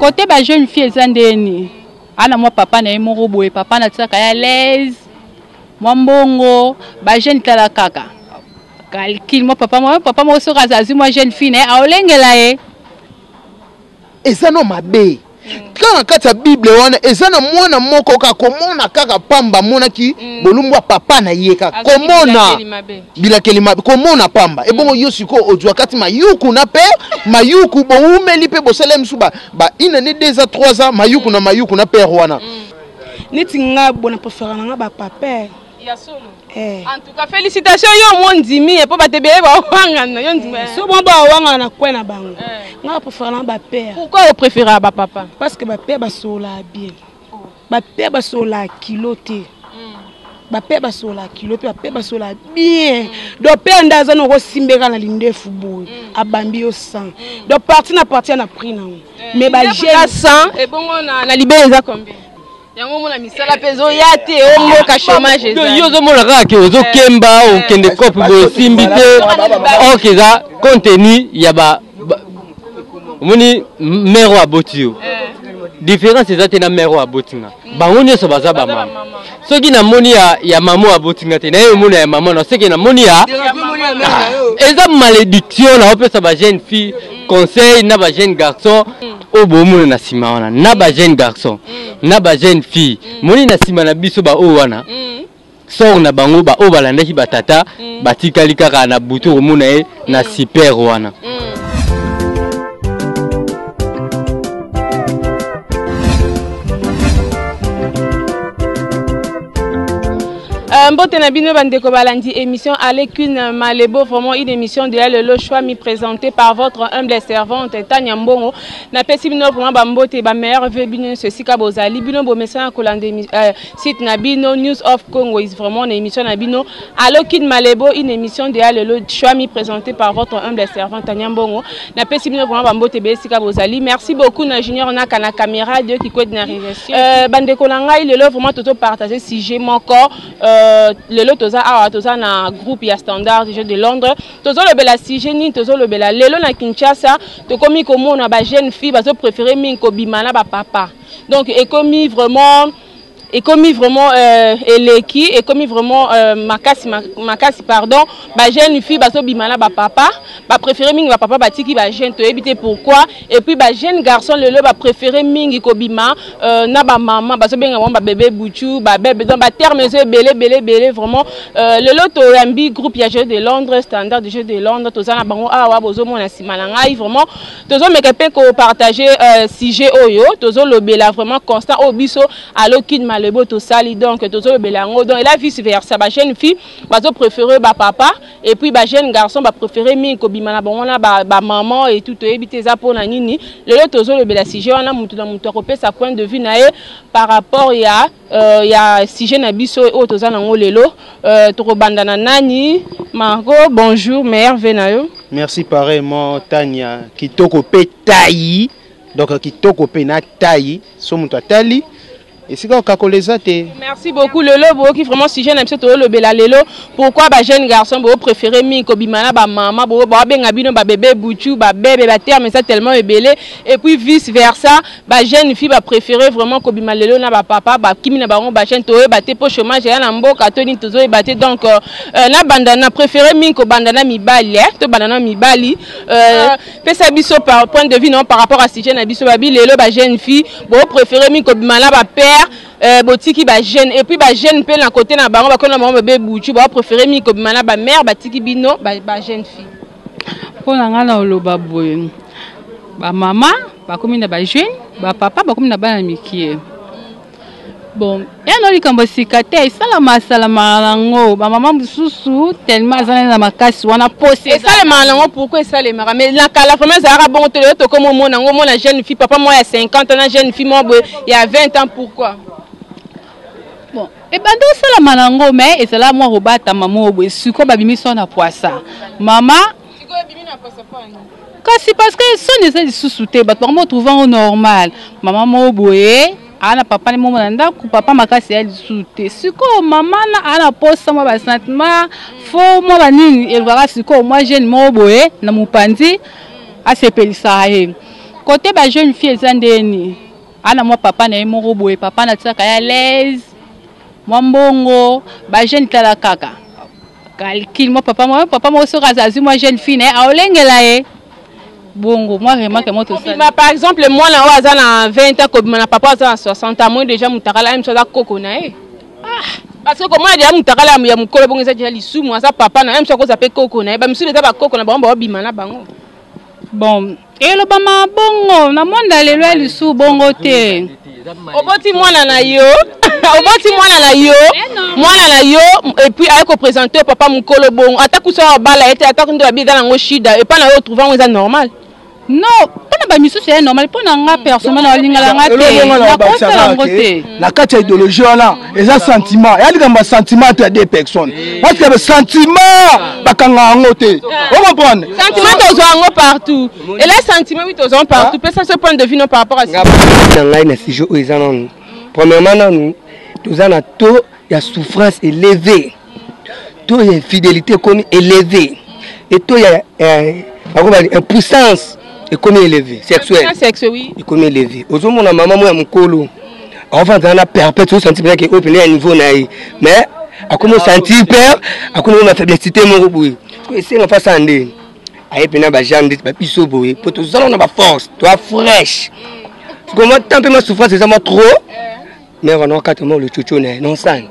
Côté ba jeune fille eza ndeni ana mwa papa na ye moko boye, papa na tiaka ya l'aise mwa mbongo, ba jeune tala kaka calcul mwa papa mwa papa moko soki azwi mwa jeune fille na ye aolengela ye. Eza no mabe kaka na kati ya Bible wana eza na mwana moko kaka komona kaka pamba amonaki bolumbu ya papa na ye kaka komona bilakeli mabe komona pamba. Ebongo yo sikoyo ozwa kati mayuku na pe mayuku bowumeli mpe bosala misu ba une année, 2 ans, 3 ans mayuku na mayuku na père wana. Neti nga bona préféré na nga ba papa. Ya solo. Eh. En tout cas, félicitations yo mo ndimi po bato ebele bawangana yo ndimi. So bon ba wangana na kwe na bango. Nga préféré na ba père. Pourquoi o préféré ba papa? Parce que ba père ba sola bien. Ba père ba sola kilo te. Ba père ba sola kilo te, ba père ba sola bien. Donc père ndaza no ko simbeka na lindefu boy. Abambi yo 100. Donc partie na partie na prix na. Mais ba jeune 100 et bongo na libé eza combien? Yango omona misala mpe ezoya te, omboka chômage eza. Yo ozomona kaka ke ozokemba okende cope boye esimbi te, or ke eza contenu ya ba omoni mère oyo aboti yo, différence eza te na mère oyo aboti nga, bango nyonso baza bamama. Soki namoni ya mama oyo aboti nga te, naye omona ya mama na seke namoni ya eza malédiction. Na opesa ba jeune fille conseil na ba jeune garçon oyo bomona na nsima wana, na ba jeune garçon na ba jeune fille moni na nsima na biso ba oyo wana sor na bango ba oyo balandaki batata batikali kaka na butu komona ye na super wana. Mbote na bino bandeko balandi émission Alekune Malebo, vraiment une émission de lelo choix mi présentée par votre humble servante Tania Mbongo. Napesi bino vraiment ba mbote ba meilleur vœux bino nyonso esika bozali, bino bomesana kolanda site na bino News of Congo is vraiment na émission na bino Alekune Malebo, une émission de lelo choix mi présentée par votre humble servante Tania Mbongo. Napesi bino vraiment ba mbote be esika bozali. Merci beaucoup na Junior Naka na caméra de qui kwed na réalisation. Bandeko na ngai lelo vraiment toto partager sujet moko. Lelo toza awa toza na groupe ya Standard Jeu de Londres. Tozolobela sujet nini? Tozolobela lelo na Kinshasa tokomi komona ba jeune fille bazo préférer mingi kobima na ba papa. Donc ekomi vraiment eleki ekomi vraiment makasi, makasi pardon, ba jeune fille bazo bima na ba papa, ba préférer mingi ba papa batiki ba jeune, toyebi te pourquoi. Et puis ba jeune garçon lelo ba préférer mingi kobima na ba mama, bazo benga bango ba bébé bouchou, ba bébé, donc ba terme ezo ebele, ebele, ebele vraiment. Lelo toyambi groupe ya Jeu de Londres, Standard de Jeu de Londres, toza na bango awa bozomona nsima na ngai vraiment. Tozomeka mpe kopartage sujet oyo tozolobela vraiment constant oyo biso Alokine Malebo tosali, donc tozolobela yango. Donc ela vice versa, ba jeune fille bazo préférer ba papa et puis ba jeune garçon ba préférer mingi kobima na bango na ba maman et tout, toyebi te eza mpona nini. Lelo tozolobela sujet wana, mutu na mutu akopesa point de vue na ye par rapport ya sujet na biso oyo toza nango lelo. Tokobanda na nani? Margot, bonjour, meilleur vœu na yo. Merci pareillement Tania, kitoko pe taille. Donc kitoko pe na taille, so mutu atali esika okakola eza te. Merci beaucoup lelo boyoki vraiment sujet na biso tozolobela lelo, pourquoi ba jeune garçon bo préférer mingi kobima na ba mama, bo babenga bino ba bébé bouchou, ba bébé, ba terme eza tellement ebele. Et puis vice versa, ba jeune fille ba préférer vraiment kobima lelo na ba papa, ba kimi na bango ba jeune, toyeba te po chômage ya na mboka to nini tozoyeba te. Donc na banda na préférer mingi kobanda na mibali, to banda na mibali. Pesa biso par point de vue non par rapport à sujet na biso babi lelo ba jeune fille bo préférer mingi kobima na ba père, botiki ba jeune, et puis ba jeune pe na côté na bango bakona bango bébé bouchu ba préférer mingi kobima na ba mère, batiki bino ba jeune fille. Pona nga na oloba boye, ba mama bakomi na ba jeune, ba papa bakomi na bana mikie. Bon, ya no likambo sika te, esalama esalamaka nango. Ba mama mosusu tellement aza na makasi wana posi esalemaka nango. Pourquoi esalemaka? Mais na kala vraiment ezalaka bongo te. Lelo tokoma omona yango, omona jeune fille papa moko ya 50 ans na jeune fille moko boye ya 20 ans, pourquoi? Bon, ebandi osalama nango, mais ezala mwa kobatama moko boye. Sikoyo babimisi wana poisa mama kasi parce que soni eza lisusu te, bato bango batrouve yango normal. Mama moko boye aa na papa ne moko na ndako, papa makasi ya lisusu te. Sikoyo mama na aa na posa mwa basentiment fo mwa banini elukaka. Sikoyo mwa jeune moko boye na mopanzi asepelisaka ye. Côté ba jeune fille eza ndeni ana mwa papa na ye moko boye, papa na tiaka ya l'aise mwa mbongo, ba jeune tala kaka calcul mwa papa, mwa papa moko soki azwi mwa jeune fille na ye aolengela ye bongo. Mwa remarque mo tosali par exemple, mwana oyo aza na 20 ans kobima na papa aza na 60 ans, moi déjà mutakala ye mosu aza koko na ye, parce que komona deja mutakala ya mokolo bongo eza deja lisumu. Aza papa na ye, mosu akoza mpe koko na ye, bamisusu eza bakoko na bango, baobima na bango. Bon, elobama bongo na monde ya lelo ya lisusu bongo te. Oboti mwana na yo, oboti mwana na yo, mwana na yo, et puis aye koprésente papa mokolo bongo, ata kusa oyo bala ye te, ata nde babi eza nango shida epa na yo, otrouve yango eza normal? Non, mpona bamisusu ya normal, mpo na nga personnel olingala nga te, nakosala yango te. Na kati ya idéologie wana eza sentiment, ya likambo ya sentiment te ya deux personnes, parce que sentiment bakanga yango te, ocomprendre? Sentiment tozwa yango partout, et là sentiment, oui, tozwa yango partout. Pesa ce point de vue non par rapport à na ngai na sujet oyo. Eza nanu, premièrement, nanu toza na taux ya souffrance élevé, taux ya infidélité ekomi élevé et taux ya bakoba impuissance ekomi élevé sexuelle. Sexe, oui. Ekomi élevé. Ozomona mama mo ya mokolo aofanda na perpète, osanti mpenza ke oyo pene ya niveau na ye, mais akomi osentir peur, akomi na faiblesse moko boye. Esenga fasa ya ndeni aye mpena bagenre ndeti babiso boye, po tozala na baforce, toa fraîche. Sikoyo temps mpe ma souffrance eza mwa trop, mais wana wakata mwa lococo na ye non sani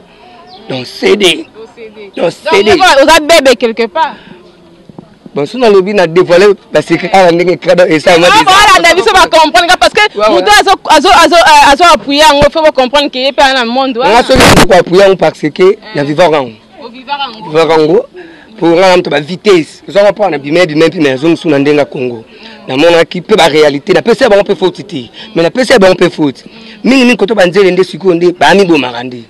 non cd non cd. Oza bébé quelque part. Bon, so nalobi na dévoile basecret awa ndenge krado esalama. Olanda biso, bacomprendre, parce que moto azo appuye yango, faut bocomprendre ke ye mpe aza na monde. Nga soki nazo koappuye yango parce que na vivaka yango, vivaka yango. Po nga na moto bavitesse, oza comprendre, na bima bima mpe nazongisu na ndenge ya Congo, namonaki mpe baréalité. Napesi ya bango mpe faute te, mais napesi ya bango mpe faute mingimingi koto banzele nde sikoyo nde bamibomaka nde,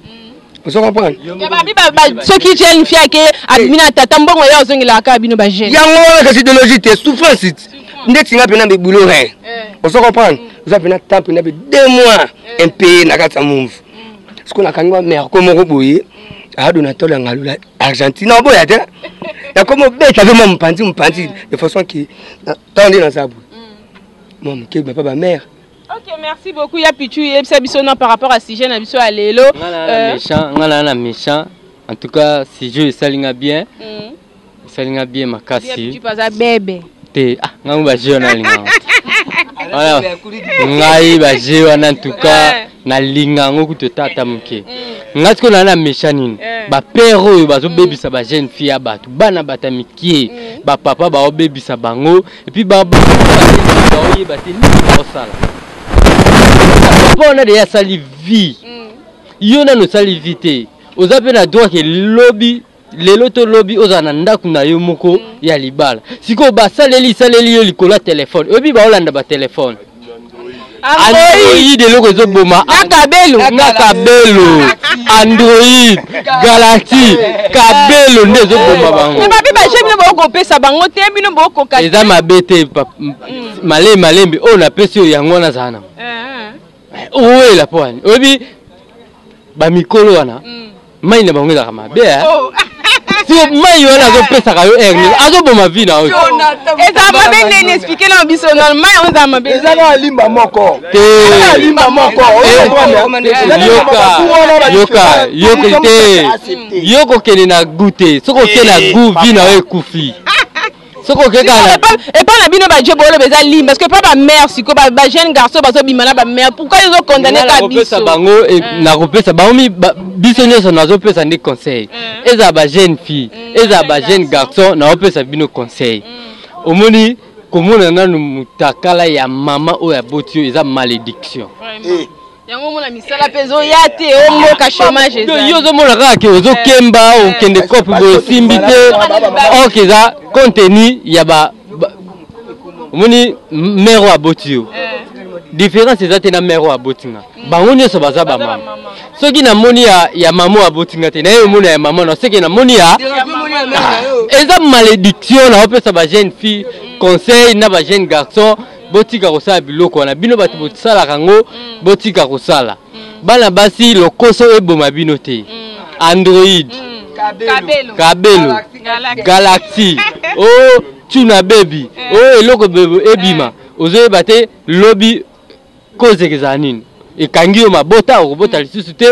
ozo comprendre? Babi soki jeune fille ake abimi na tata, mbongo ye ozongelaka kaka bino bajeune. Yango wana kasi idéologie te, souffrance ndeti nga mpena bebulo rein, ozo comprendre? Oza mpena temps mpena be 2 mois impayé na kati ya Move. Sikoyo nakangi wa merco moko boye aadona tolo ya ngalula Argentine, oboya te, nakomi obeta mpe mwa mopanzi mopanzi de façon ke ntango nde naza boye mwa moke bapa bamare. Ok, merci beaucoup. Ya Pichu, yebisa biso non par rapport à sujet na biso ya lelo. Nga na méchant. En tout cas, sujet esalinga bien. Esalinga bien makasi. Pichu aza bébé. Te, ah, ngai baje wana alinga. Voilà. Ngai baje wana, en tout cas, nalinga yango kutu tata moke. Ngai sikoyo naa na méchant nini? Bapere oyo bazobebisa bajeune fille ya bato, bana bato ya mikie, bapapa baobebisa bango, et puis baoyeba te nini baosala. Papa wana deya asali vie, yo nano osali vie te, oza mpe na droit ke lobi lelo to lobi ozala na ndako na yo moko ya libala. Sikoyo basaleli saleli yo likolo ya telefone, oyebi baolanda batelefone Android, eloko ezoboma na kabelo. Na kabelo Android Galaxy, kabelo nde ezoboma bango. Mais babi baje bino bokopesa bango te, bino bokoka. Eza mabe te, malembe malembe oyo napesi oyo yango wana azala nango owela mpo wani oyebi bamikolo wana mai na bango ezalaka mabe. Siko mai wana azopesaka yo air nini? Azoboma vie na yo. Eza mabe nini? Explique na biso non, mai yango eza mabe. Eza kaka limba moko. Te. Limba moko. Yoka, yoka, yoka te, yo kokende na gu te. Soki okende na gu, vie na yo ekufi. Soki okeka epa na bino baje boloba eza limba, parce que epa bamare sikoyo bajeune garçon bazobima na bamare, pourquoi ezocondamne ka biso? Bango nakopesa bango, biso nyonso nazopesa nde conseil, ezala bajeune fille, ezala bajeune garçon, naopesa bino conseil. Omoni, komona nanu mutakala ya mama oyo aboti yo eza malédiction. Yango omona misala mpe ezoya te, omboka chômage. Yo ozomona kaka ke ozokemba, okende cope boye esimbi te, or eza contenu ya ba omoni mare oyo aboti yo, différence eza te na mare oyo aboti nga. Bango nyonso baza bamama. Soki namoni ya mama oyo aboti nga te, naye omona ya mama na seke namoni ya eza malédiction. Naopesa bajeune fille conseil na bajeune garçon: botika kosala biloko wana. Bino bato bosalaka yango, botika kosala. Bana basi, lokoso eboma bino te. Android, kabelo, Galaxy o tuna bebi o eloko ebima. Ozoyeba te lobi cause ekezala nini. Ekangi yo mabota, okobota lisusu te.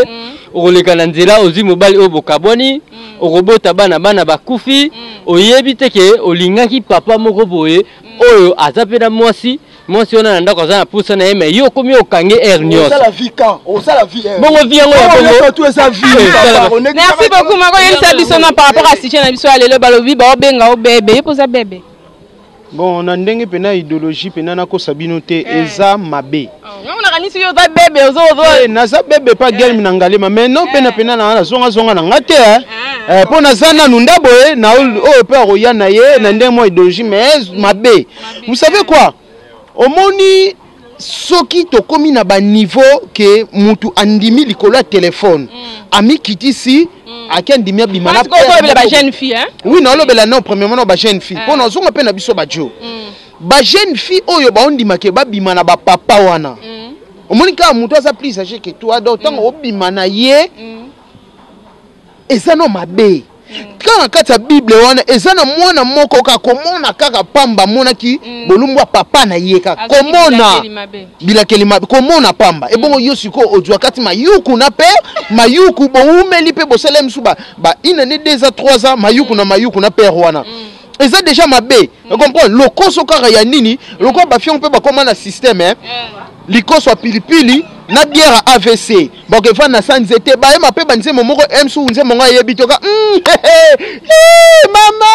Okoleka na nzela ozwi mobali oyo bokabwani, okobota bana, bana bakufi. Oyebi te ke olingaki papa moko boye oyo aza mpe na mwasi, mwasi wana na ndako aza na posa na ye, mais yo okomi okange heure nyonso. Osala vie quand? Osala vie heure. Bongo vie yango ya Oh, bongo. nyonso tu eza vie, Eh, papa. sala ba- On est Merci beaucoup mako yebisa biso na par rapport à sujet na biso ya lelo balobi baobenga o bebe ye mpoza bebe. Bon, na ndenge pena idéologie pena nakosa bino te, eza mabe. Yango nakanisi yo oza bebe ozo ozo. Eh, naza bebe pa gelmi na ngalema, mais non pena pena na nazonga zonga na nga te, eh. Eh, mpo naza nanu nda boye na oyo mpe akoya na ye na ndenge mwa idéologie, mais mabe. Vous savez quoi? Omoni soki tokomi na ba niveau ke mutu andimi likolo ya telefone, amikitisi, ake andimi abima na Parce que ozolobela ba jeune fille, hein? Oui, naolobela non, premièrement na ba jeune fille, mpo nazonga mpe na biso bajo ba jeune fille oyo baondimake babima na bapapa wana. Omoni kaka moto aza plus âgé que toi, donc ntango obima na ye eza no mabe. Kaka na kati ya Bible wana eza na mwana moko kaka komona kaka pamba amonaki bolumbu ya papa na ye, kaka Azwaki komona bilakeli mabe. Bilakeli mabe, komona pamba. Ebongo yo sikoyo ozwa kati mayuku na père mayuku, bowumeli mpe bosala mosusu ba une année, 2 ans, 3 ans, mayuku na mayuku na père wana eza déjà mabe. Comprendre lokoso kaka ya nini, lokola bafiongo mpe bakóma na système, eh? Likoso ya pilipili na bière ya AVC, bakeva na sa nzete bayema mpe banzembo moko msu nzembo ngo ayebi toka mama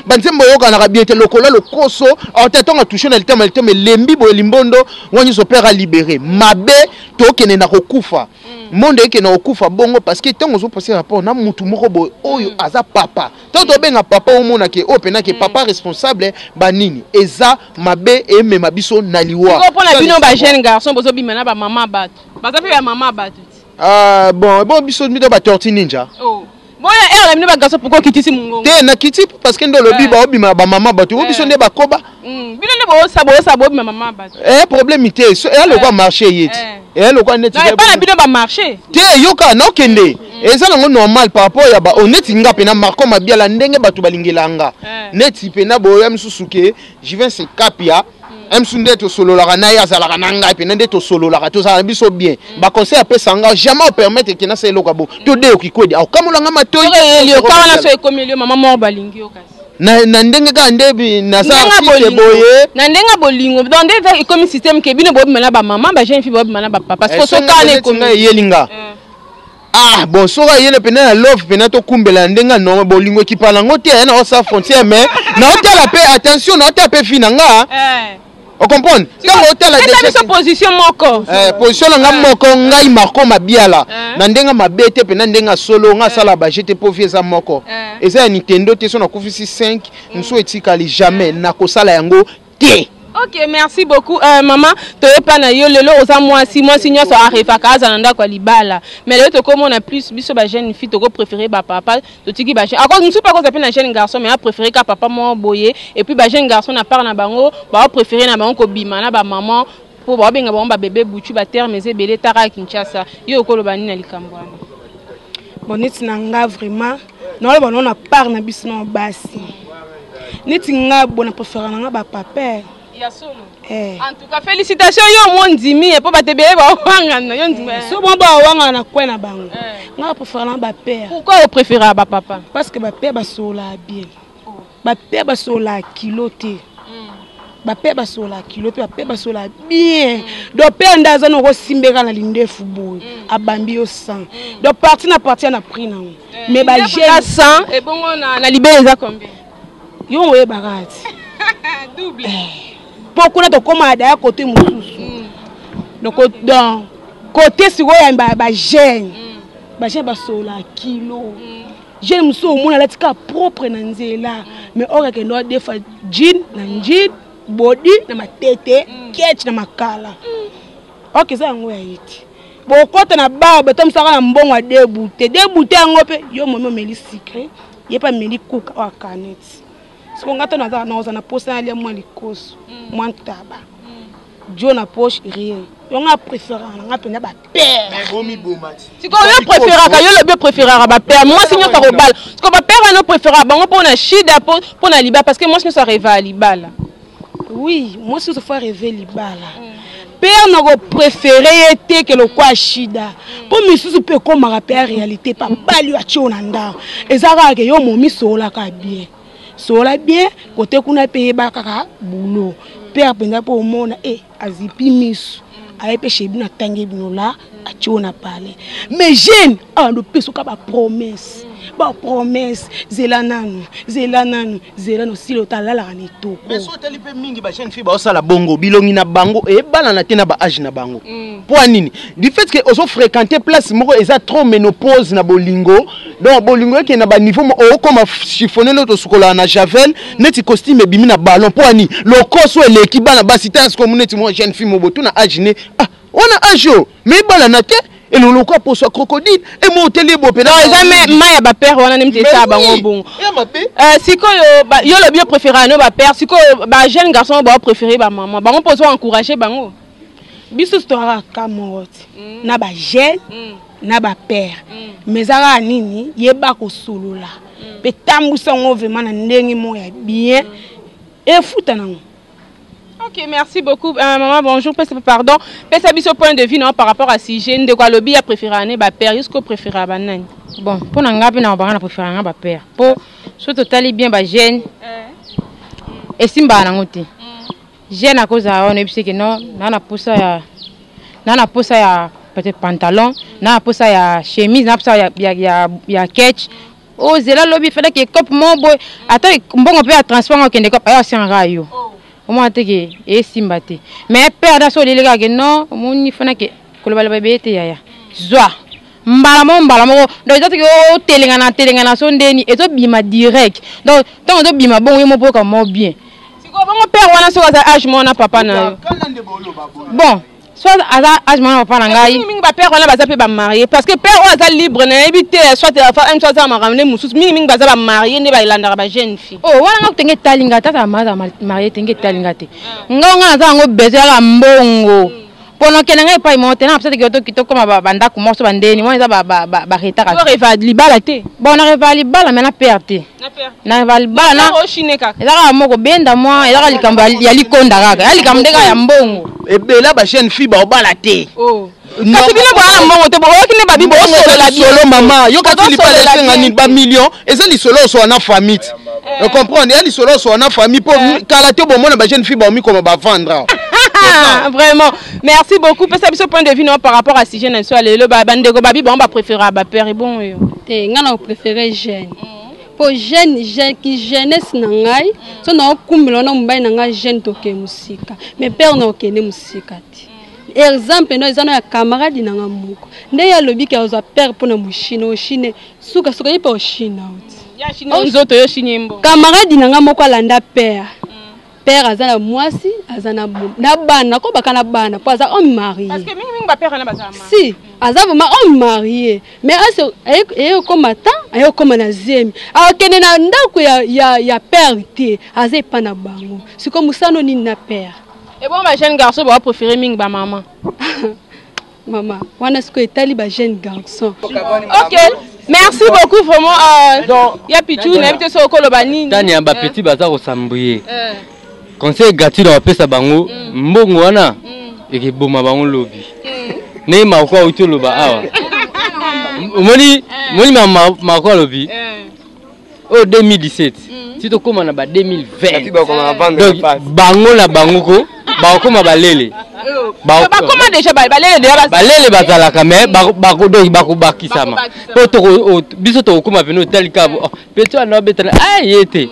banzembo oyokanaka bien te lokola lokoso ate ntongo atouche na litema, litema elembi boye limbondo wana nyonso père alibere mabe. Tokende na kokufa, monde ekende na kokufa bongo, parce que ntango ozopase rapport na mutu moko boye oyo aza papa, ntango tobenga papa, omonake oyo mpenake papa responsable banini, eza mabe, emema biso na liwa. Sikoyo mpona Ça, bino le ba savoir. jeune garçon bozobima na bamama bato baza mpe bamama bato ti. Ah, bon, biso bino batorti ninja. Oh. Boya ere na bino bagarçon, pourquoi okitisi mongongo? Te, nakiti parce que nde olobi baobima bamama bato o biso nde bakoba. Bino nde boyosa boyosa bobima mama bato. Eh, problème te, eya lokwa marché ye ti, eya lokwa neti Na epa na bino bamarché. Te, yoka, naokende, eza nango normal par rapport ya ba o neti nga mpena Marco Mabiala, ndenge bato balingela nga neti mpena boya misusu ke Jivin Kapia mosusu nde tosololaka na ye, azalaka na ngai mpena nde tosololaka, tozala na biso bien. Baconseil apesa nga, jamais opermettre ke nasala eloko ya bo to de okikwedi aokamolanga matoi. Elio ka wana so ekomeli yo mama moko balingi yo kasi. Na ndenge kaka nde naza Ndenge ya artiste bolingo. boye. Na ndenge ya bolingo, donc nde eza ekomi système ke bino bobima na bamama, bajeune fille bobima na bapapa. Eh, Siko so soka wana neti ekomi ngai eyeli nga, ah bon, soki ayele pena na love pena tokumbela na ndenge ya normal, bolingo ekipa nango te, na osala frontière, mais naotala mpe attention, naotala mpe fi na nga. Ocomprendre, ntango otala Pesa biso position moko. Eh, position na nga moko, ngai Marco Mabiala, na ndenge mabe te, mpe na ndenge ya solo, nga asala baje te mpo vie eza moko, eza ya Nintendo te. So nakufisi 5 mosusu etikali, jamais nakosala yango te. Ok, merci beaucoup. Mama toyepa na yo lelo oza mwasi, mwasi nyonso arefaka aza na ndako ya libala, mais lelo tokomona plus biso bajeune fille tokopréféré bapapa, totiki bajeune akoz mosusu mpe akoza mpe na jeune garçon, mais apréféré ka papa moko boye. Et puis bajeune garçon na part na bango baopréféré na bango kobima na bamama mpo baobenga bango babebe butu, baterme eza ebele taka ya Kinshasa. Yo okoloba nini na likambo wana? Bon, neti na nga vraiment naoloba nao na part na biso na basi, neti nga bo na préféré na nga bapapa. Ya solo? Eh. En tout cas félicitation, yo mo ndimi mpo bato ebele bawangana, yo ndimi. So bon, bawangana na kwe na bango, nga préféré na bapère. Pourquoi opréféré bapapa? Parce que bapère basololaka bien, bapère basololaka kilo te, bapère basololaka kilo te, bapère basololaka bien. Donc père nde aza na okosimbeka na lindefu boye, abambi yo 100, donc parti na parti ya na prix nango, mais bajeune 100 ebongo na libele eza combien? Yo oyebaka ti. Double. Mpo kuna tokóma daya kote mosusu, donc kote sikoyo ya bajeune, bajeune basololaka kilo. Jeune mosusu omona alati kaka propre na nzela, mais or akende adefa jean na jean, body na matete, ketch na makala, ok, eza yango ya ye te. Bokota na bar, batomisaka na mbongo ya debute debute yango mpe yo momi omeli sucré, ye mpe ameli kuka oyo akaneti. Siko nga to naza na posa nalia mwa likoso, mwa ntaba dio na poche, rien. Yo nga préféraka na nga mpenza bapère. Sikoyo yo préféraka, yo lobi opréféraka bapère, mwasi nyonso akobala. Sikoyo bapère wana opréféraka bango mpo na shida, mpo na libala, parce que mwasi nyonso areva ya libala. Oui, mwasi nyonso faut arêver libala. Père na kopréféré ye te ke lokwa shida, mpo misusu mpe ekomaka mpe ya réalité pa bali oyo atie yo na ndako, eza kaka ke yo momi sololaka bien, solola bien kote kuna mpe yeba kaka boulot. Père mpenza mpo omona e azipi miso, aye mpe chez bino, atangi bino la, atie yo na palais. Mais jeune awa ndopesoka bapromesse, bapromesse, zela nanu, zela nanu, zela nanu, sila otalalaka na etoko. Mais so otali mpe mingi, bajeune fille baosala bongo, bilongi na bango eyebalana te na baage na bango. Mpo ya nini? Du fait que ozofréquente place moko eza trop ménopause na bolingo. Donc bolingo ekende na baniveau okoma chiffonné, nde tosukolaka na javel, neti costume ebimi na ballon. Mpo ya nini? Lokoso eleki bana basi. Tala sikoyo neti mwa jeune fille mobo tuna age ne, ah, wana age oyo me ebalana te, eloloko ya poso ya crocodile emo oteli ebo mpe eza mai ya bapère wana nde mutu esala bango bongo. Sikoyo yo lobi yo préféré no bapère, sikoyo bajeune garçon bao préféré bamama bango mpo ozo encourage bango? Biso tozalaka ka moko te na bajeune na bapère, mais eza kaka nini, yeba kosolola mpe tambusa yango vraiment na ndenge moko ya bien, efuta nango. Ok, merci beaucoup. Maman, bonjour. Pardon. Pesa biso point de vue non, par rapport à sujet. Ndeko alobi a préféré ne ba père, jusqu'au préféré ba nani? Bon, mpo na nga mpe na banga na préféré nga bapère, mpo so totali bien bajeune esimbaka nango te. Jeune akozala wana, oyebisi ke non, naa na posa ya peut-être pantalon, naa na posa ya chemise, naa na posa ya ketch, ozela lobi fedaki ekope mo boye, ata mbongo mpe ya transport nga okende kope, aya osengaka yo, omona te ke esimba te. Mais père da so oleli kaka ke non, omoni fanake kolobaloba ebeye te, yaya zwa mbala moko, mbala moko. Donc eza teke otelengana telengana so ndeni ezobima direct. Donc ntango ezobima bongo, yo moko oyoka mo bien. Sikoyo bongo père wana soki aza age moko na papa na yo? Bon, soit aza age moko na papa na ngai. Mingi bapère wana baza mpe bamarie, parce que père oyo aza libre, nayebi te, soit soit aza makambo nde mosusu. Mingimingi baza bamarie nde balandaka bajeune fille. Oh, wana nga tenge etali nga te. Azala marie, tenge etali nga te. Nga naza yango besoin yaka mbongo mpono okende ngai epai moko te na peut-être ke tokóma bandako moko so bandeni wana eza baretard. Orêva libala te? Bon, narêva libala, mais na père te. Narêva libala na oshine kaka. Eza kaka moko benda mwa, eza kaka likambo ya likonda, kaka ya likambo nde kaka ya mbongo. Ebela bajeune fille baobala te. Kasi bino boya na mbongo te, boyoki nde babi bosolola. Lisolo mama yokati, libala esenga nini? Bamillion eza lisolo osola na famille te, ocomprendre? Ya lisolo osola na famille, mpo kala te bomona bajeune fille baomikoma bavendre. Vraiment, merci beaucoup. Pesa biso point de vue non par rapport à sujet na biso ya lelo. Bandeko babi bango bapréféré bapère, ebongo yo? Te, ngai na préféré jeune, mpo jeune, ki jeunesse na ngai so naokumbela wana mobali na ngai jeune, tokende mosika, mais père na okende mosika te. Exemple no eza no ya camarade na nga moko, nde ye alobi ke azwa père mpo na moshine, oshine sukasuka ye mpe oshine oti. Nzoto yo shine mbo. Camarade na nga moko alanda père. Père aza na mwasi, aza na bana, akobaka na bana mpo aza homme marié. Parce que mingi mingi bapère wana bazala. Si aza vraiment homme marié, mais ase aye okóma temps, aye okóma na zemi, akende na ndako ya père te, aza epa na bango. Sikoyo mosano nini na père? Ebongo bajeune garçon bao préféré mingi bamama? Mama wana sikoyo etali bajeune garçon. Ok, merci beaucoup vraiment. Ya Pichu, nayebi te soki okoloba nini. Tani ya bapeti baza kosambuye, conseil gratuit na bapesa bango, mbongo wana ekeboma bango lobi. Ndenge Marko auti oloba awa, omoni, moni Marko alobi oyo 2017 ti tokóma na ba 2020, donc bango na bango ko bakokóma balele. Bakóma déjà balele déjà. Balele bazalaka, mais donc bakobakisama, po biso tokokóma pene otali kaka petit wana obetana a ye te,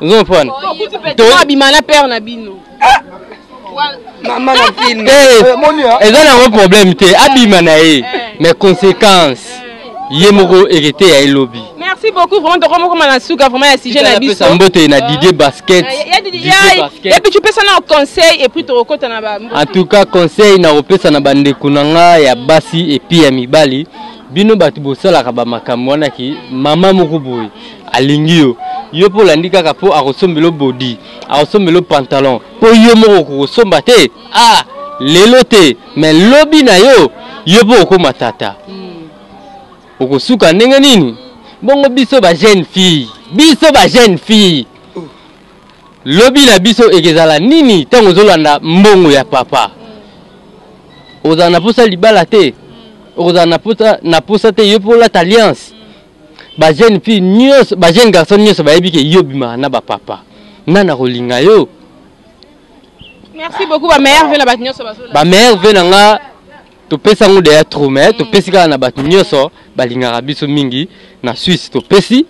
ozomopwana. Abima na père na bino. Mama na film. Eza nango problème te, abima na ye, mais conséquence ye moko hérité ya elobi. Merci beaucoup vraiment. Tokomokoma na suka vraiment ya sujet na biso. Mbote na Didier Basket. Et puis tu pesa na conseil et puis tokokota na ba. En tout cas, conseil na kopesa na bandeko na nga ya basi et puis ya mibali, bino bato bosalaka bamakambo wana ki mama moko boye alingi yo, yo mpo olandi kaka mpo akosombela body, akosombela pantalon, mpo yo moko okokosomba te. Ah, lelo te, mais lobi na yo, yo mpo okóma tata, okosuka ndenge nini? Bongo biso ba jeune fille, biso ba jeune fille. Lobi na biso ekezala nini ntango ozolanda mbongo ya papa? Ozala na posa libala te, okozala na posa na posa te yo mpe olata alliance. Ba jeune fille nyonso, ba jeune garçon nyonso bayebi ke yo obimaka na ba papa. Nani akolinga yo? Merci beaucoup ba meilleurs vœux na bato nyonso bazolanda. Ba meilleurs vœux na nga topesi yango deya trop mais topesi kaka na bato nyonso balingaka biso mingi na Suisse topesi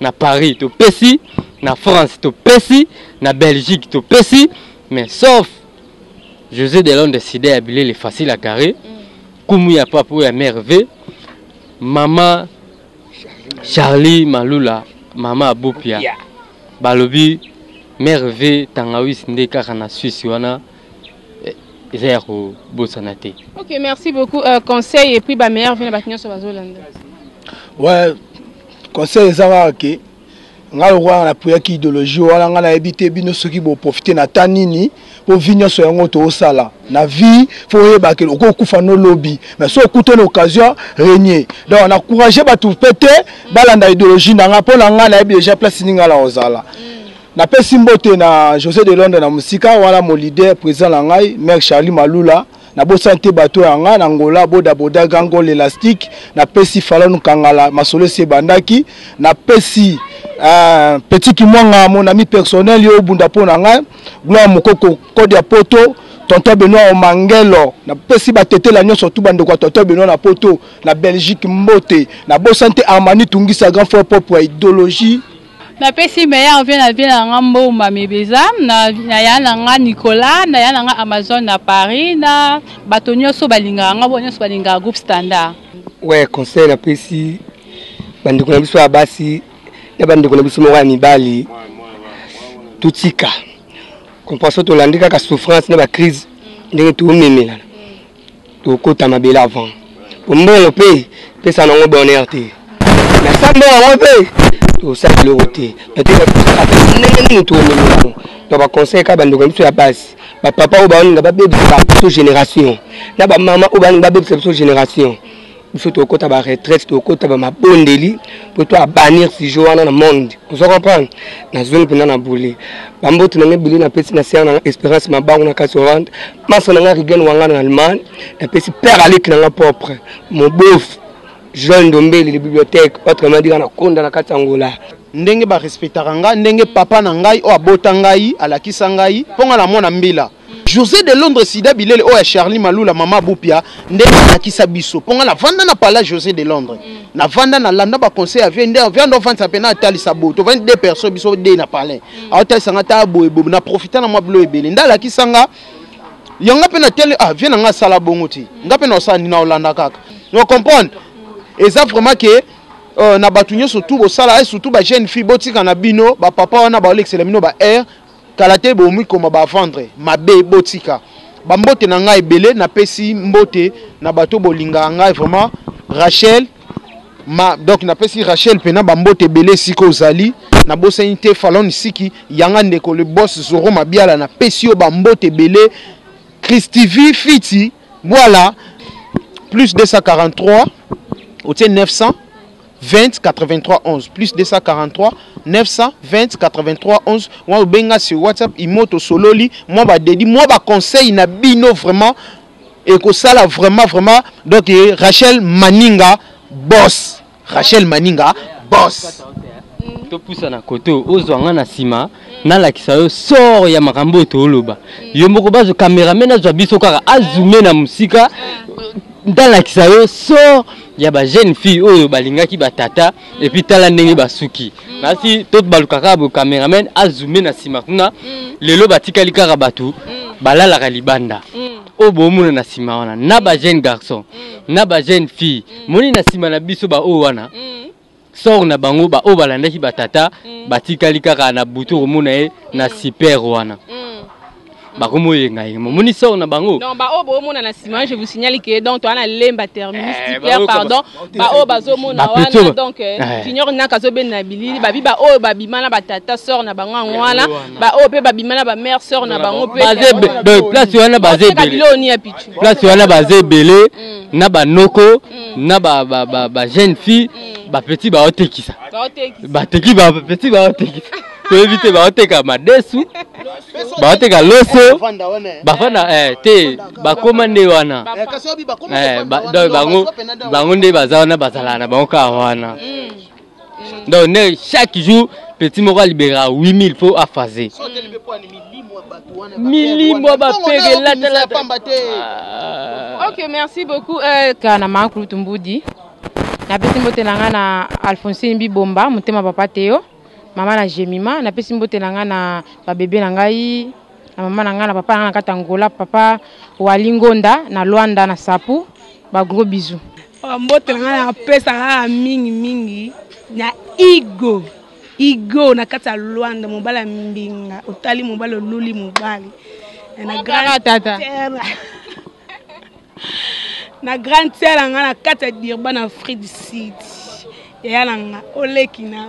na Paris topesi na France topesi na Belgique topesi mais sauf José de Londres sida ya bilele facile à carré kumu ya pape oyo ya merveille mama Charlie Malula mama Abupia balobi merveille tangawisi nde kaka na Suisse wana eh, eza ya kobosana te. Ok, merci beaucoup. Euh, conseil et puis ba meilleur vœux na bato nyonso bazolanda. Ouais, conseil eza kaka ke ngai lokola napuyaki idéologie wana ngai nayebi te bino soki boprofite na ta nini mpo vie nyonso yango toosala na vie fo oyeba ke okokufa no lobi mais so okutani occasion renier donc na courage bato mpe te balanda idéologie na ngai mpo na ngai nayebi déjà place nini ngai na kozala Napesi mbote na Jose de Londres na mosika wana mon leader président na ngai mère Charlie Malula nabosani te bato ya ngai na Angola boda boda grand goal elastique napesi Falon Kangala masolo esi ebandaki napesi euh, petit Kimwanga mon ami personnel yo obunda mpo na ngai Gloire Mokoko code ya poto tonton Benoît Omangelo napesi batetela nyonso tu bandeko ya tonton Benoît na poto na Belgique mbote nabosani te Armani Tungisa grand frère propre ya idéologie Napesi meilleur vie na vie na nga Mbomba Mebeza na, na ya na nga Nicolas na ya na nga Amazon na Paris na bato nyonso balingaka nga bo nyonso balingaka groupe standard. Ouais, conseil napesi bandeko na biso ya basi na bandeko na biso moko ya mibali totika comprendre tolandi kaka souffrance na bacrise ndenge tomemelana tokota mabele avant po mbongo mpe pesa nango bonheur te na sa mbongo yango mpe tosala eloko te ndenge nini tokomema yango donc baconseil kaka bandeko na biso ya basi bapapa oyo baolinga babebisa biso génération na bamama oyo balinga babebisa biso génération biso tokota ba retraite tokota ba mabondeli mpo to abanir sujet wana na monde ozo comprendre nazongi mpenza na bule bambote na ngai ebele napesi na sere na ngai espérance mabango na kati hollande masa na ngai rigen wanga na allemagne napesi père aleki na ngai propre mobof jean ndombele le bibliothèque autrement dit na konda na kati angola ndenge ba respectaka ngai ndenge papa na ngai oyo abota ngai alakisa ngai mpo ngai namona mbila Jose de Londres Sida Bilele oyo ya Charlie Malula mama Bupia nde alakisa biso mpo nga navanda na pala Jose de Londres mm. navanda nalanda ba conseil ya vie nde vie ndo avandisa mpe na atalisa boye tovandi deux personnes biso de na palin mm. aotalisa nga ta boye boye na profita na mwa bilo ebele nde alakisa nga yanga mpe na tele ah vie na nga asala bongo te nga mpe na osala nini na olanda kaka no comprendre eza vraiment ke euh, na bato nyonso tout bosala et surtout ba jeune fille botika na bino bapapa wana baolekisela bino ba aire Kala te bomikoma ba vendre mabe botika. Ba mbote na ngai ebele napesi mbote na bato bolingaka ngai vraiment Rachel ma donc napesi Rachel pena ba mbote ebele esika ozali nabosani te Falon Siki yanga ndeko le boss Zoro Mabiala napesi yo ba mbote ebele Christivie Fiti voilà plus 243 otie 900 20 83 11 plus 243 920 83 11 wana obenga sur whatsapp imo tosololi mwa badedi mwa baconseil na bino vraiment ekosala vraiment vraiment donc eh, rachel maninga boss rachel maninga boss topusa na kote oyo ozwa nga na nsima nalakisa yo sor ya makambo oyo tooloba yo moko bazo cameraman azwa biso kaka azume na mosika ntalakisa yo sor ya ba jeune fille oyo balingaki ba tata et puis tala ndenge basuki mm. nasi to baluka kaka bo cameraman azume na nsima kuna mm. lelo batikali kaka bato mm. balalaka libanda oyo bomona na nsima wana na ba jeune garçon na ba jeune fille moni na nsima na biso baoyo wana sort na bango baoyo balandaki batata batikali kaka na butu okomona ye na super wana bakomi oyengayenga momoni sort na bango donc baoyo boomona na nsima je vous signale que donc toa na lemba terminus eh, tipler pardon baoyo bazomona wana donc eh, eh. junior naka azobenda na bilili babi baoyo babima na batata sort na bango yango wana baoyo mpe babima na bamare sort na bango mpe place wana baza ebele place wana baza ebele mm. na banoko mm. na ba jeune fille mm. bapetit baotekisa bateki bapetit baotekisa. Toyebi te baoteka madesu, baoteka loso, bafanda eh, te bakoma nde wana. Eh, donc bango bango nde baza wana, bazalaka na bango kaka wana. Donc ne chaque jour petit moko alibera 8000 fo aphase milimo ya bapere elatalata. Ok, merci beaucoup. Ka na mama Kulutu Mbudi, napesi mbote na ngai na Alphonsine Bibomba, motema papa Teo, mama na Jemima. Napesi mbote na ngai na babebe na ngai, na mama na ngai, na papa na ngai na kati Angola, papa Wali Ngonda na Luanda na Sapu. Ba gros bisous. Mbote na ngai napesaka kaka mingi mingi na Igo Igo na kati ya Luanda, mobali ya mbinga, otali mobali, oluli mobali na grand tata na grande sœur na ngai na kati ya Durban na Afrique du Sud, yaya na nga oleki na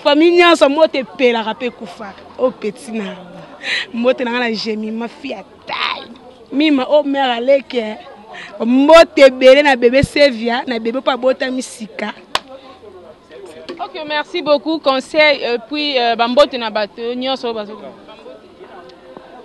famille nyonso, mbote epelaka mpe ekufaka o petit na mbote na ngai na Jemima fille ya taille mima o mare aleke, mbote ebele na bebe Sevia na bebe mpo abotami sika. Ok, merci beaucoup. Conseil, puis bambote na bato nyonso bazo.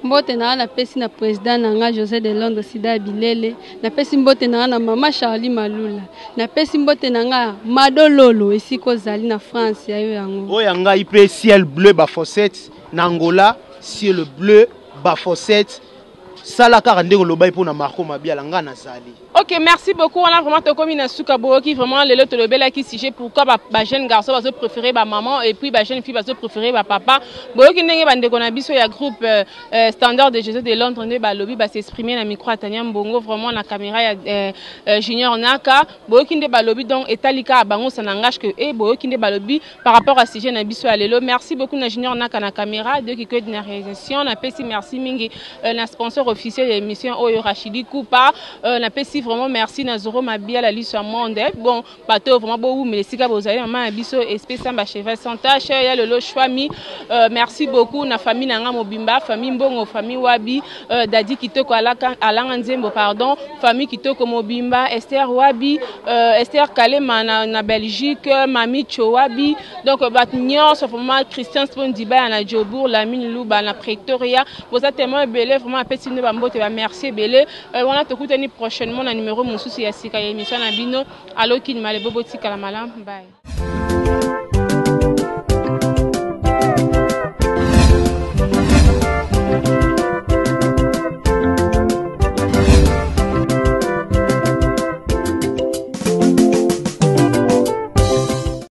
Mbote na nga napesi na président na nga José de Londres Sida ya Bilele, napesi mbote na nga na mama Charlie Malula, napesi mbote na nga Madololo esika ozali na France ya yo yango. Oyo ya ngai mpe Ciel Bleu Bafossette na Angola, Ciel Bleu Bafossette, sala kaka ndenge olobaki mpo na Marco Mabiala, ngai nazali. Ok, merci beaucoup. Wana vraiment tokomi na suka. Boyoki vraiment lelo tolobelaki sujet pourquoi ba, ba jeune garçon bazo préférer ba maman et puis ba jeune fille bazo préférer ba papa. Boyoki ndenge bandeko na biso ya groupe Standard de Jésus de Londres nde balobi, ba s'exprimer na micro ya Tania Mbongo, vraiment na caméra ya Junior Naka. Boyoki nde balobi, donc etali kaka bango, ça n'engage que e. Boyoki nde balobi par rapport à sujet na biso ya lelo. Merci beaucoup na Junior Naka na caméra, de Kiked na réalisation. Napesi merci mingi na sponsor officiel ya émission oyo, Rachidi Kupa. Napesi vraiment merci na Zoro Mabia la liso ya monde. Bon, bato vraiment bowumela esika bozali, mama na biso Espèce Samba Cheval sans tache ya lelo Chwami. Merci beaucoup na famille na nga mobimba, famille Mbongo, famille Wabi, Dadi Kitoko alaka, alanga nzembo, pardon, famille Kitoko mobimba, Esther Wabi, Esther Kalema na Belgique, Mami Cho Wabi. Donc bato nyonso vraiment, Christian Spondibaya na Jobourg, Lamine Luba na Pretoria, boza tellement ebele vraiment, apesi bino bambote, ba merci ebele. Wana tokutani prochainement na numéro mosusu ya sika ya émission na bino Alo Kin Malebo. Botikala malamu, bye.